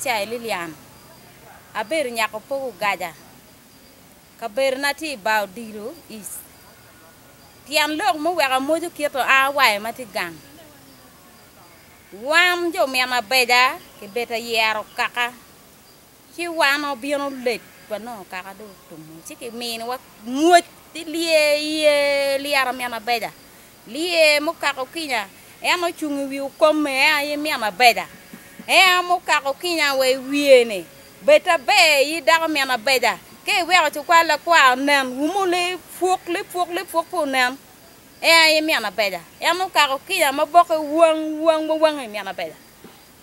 Acai Lilian. Abedo nyako Pogo Gaja. Kabedona tye i bar Odilo East. Tyen lok muweko amoco kit oa wayo ma tye gang. Wan jo min abeja kibedo ka yero kaka ci wan obino late wa nongo kaka dong otumo ci kiminiwa mwoc ti lye iye lyero min abeja lye mukako kinya en ocung i wi okomme en aye min abeja en mukako kinya wa i wiye ni bed aber i dako min abeja ka iweko cukwal lakwar onen wumo lipuk lipuk lipuk pe onen En aye min abeja. En okako kica ma boke wang wang ma wange i min abeja.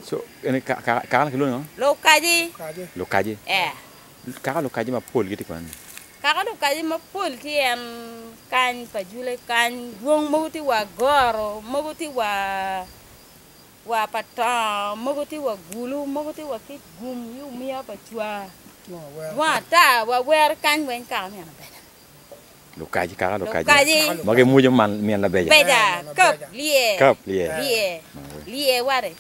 So, eni kaka kilwongo ni ngo? Lukaji. Lukaji. Ee. Kaka lukaji mapol gitye kwene? Kaka lukaji mapol tye en kany, Pajule kany, dwong mogo tye wa Goro, mogo tye wa wa pa Tongo, mogo tye wa Gulu, mogo tye wa Kitgum, yi omiya pa Cwa, dwong ata wa wero kany weng kaka min abeja. Lukaji, kaka lukaji. Lukaji. Ma gimwoco man min labeja. Beja, kap, lye. Kap, lye. Lye. Lye wade.